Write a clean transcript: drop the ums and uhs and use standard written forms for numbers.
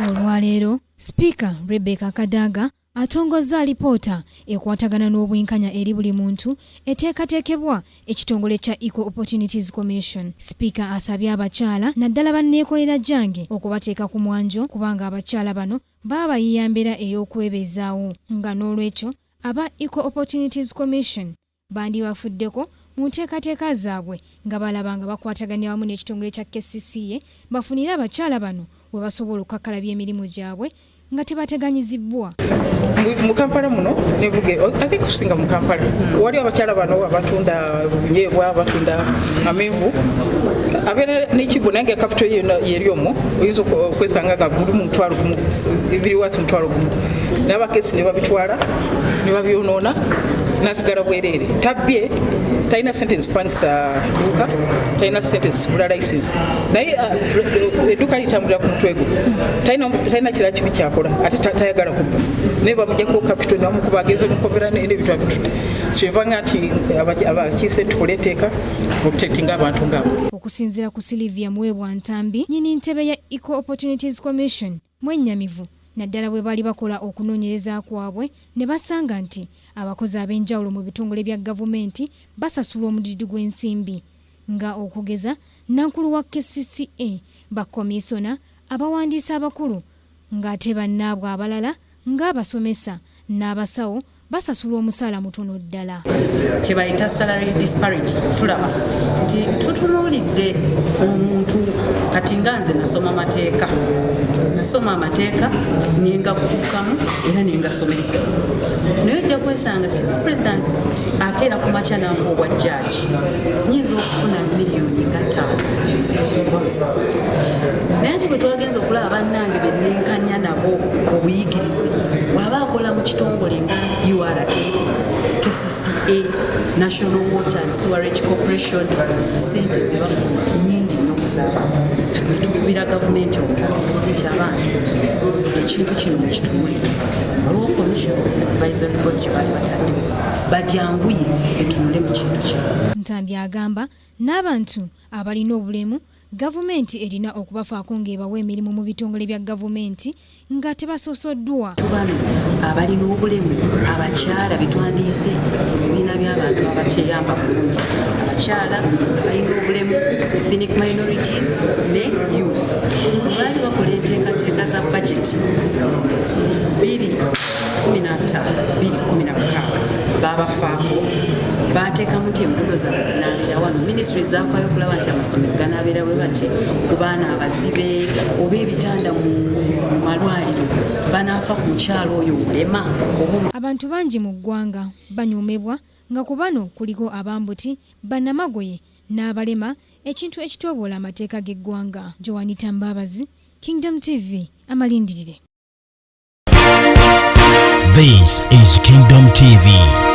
Olwaleero Sipiika Rebecca Kadaga atongozza alipoota ekwatagana n'obwenkanya eri buli muntu eteekateekebwa ekitongole kya Equal Opportunities Commission. Sipiika asabye abakyala naddala banneekolera gyange okubateeka ku mwanjo kubanga abakyala bano baba bayiiya mbeera ey'okwebeezaawo nga n'olwekyo aba Equal Opportunities Commission bandibafuddeko mu nteekateeka zaabwe nga balaba nga bakwataganira wamu n'ekitongole kya KCCA bafunire abakyala bano we basobola okukakkalabya emirimu gyabwe nga tebateganyizibbwa. Mu Kampala muno nebuge, I think kusinga mu Kampala, wali abakyala bano abatunda obunyeebwa, abatunda amenvu, abeera n'ekibbo, naye nga capital yeri omwo oyinza okwesanga nga muli mu 100,000, biri wasi 50,000, n'abakesi ne babitwala ne babyonoona, nasigala bwereere. Tabbye, talina sente zipangisa dduuka, talina sente zigula license, naye edduuka litambulira ku mutwe gwe. Talina kirala kibi kyakola, ate tayagala kubba, naye bamujjako capital nebamukuba, agenze mukomera n'ebintu abitudde. Kyeva nga nti abakiise tukole etteeka protectinga abantu ngaabo. Okusinziira ku Sylvia Muweebwa Ntambi, nnyini ntebe ya Equal Opportunities Commission, mwennyamivu naddala bwe baali bakola okunoonyereza kwabwe ne basanga nti abakozi ab'enjawulo mu bitongole bya gavumenti basasulwa omudidi gw'ensimbi, nga okugeza nankulu wa KCCA, bakomiisona, abawandiisi abakulu, ng'ate bannaabwe abalala ng'abasomesa n'abasawo basasulwa omusaala mutono ddala. Kye bayita salary disparity, tulaba nti tutunuulidde omuntu kati nga nze nasoma mateeka, nasoma amateeka nengakukukamu era nengasomesa, naye ojja kwesanga singa president akeera ku makya nampa obwa judge, nyinza okufuna miliyoni nga 5 oba 7, naye nti bwe twagenza okulaba bannange bennenkanya nabo obuyigirize, bw'aba akola mu kitongole nga URA, KCCA, National Water and Sewerage Corporation, sente zebafuna nyingi nnyo okuzaaba. Kati netukubira gavumenti omulala nti abantu ekintu kino mukitunulire. Waliwo commission, advisory board gye baali bataddewo, bajanguye etunule mu kintu kino. Ntambi agamba n'abantu abalina obulemu gavumenti erina okubafaako ng'ebawa emirimu mu bitongole bya gavumenti nga tebasosoddwa. Bano abalina obulemu, abakyala, betwandiise ebibiina by'abantu abateyamba bulungi, abakyala abalina obulemu, ethnic minorities ne youth, baali bakola enteekateeka za budget 215 216, babafaako, bateekamu nti enguudo zaabwe zinaabeera wano. Ministry zafaayo okulaba nti amasomero ganaabeera bwe bati ku baana abazibe, oba ebitanda mu malwaliro, banaafa ku mukyalo oyo omulema oba Abantu bangi mu ggwanga banyoomebwa, nga ku bano kuliko abambuti, bannamagoye n'abalema, ekintu ekitoboola amateeka g'eggwanga. Joanita Mbabazi, Kingdom TV, amalindirire. This is Kingdom TV.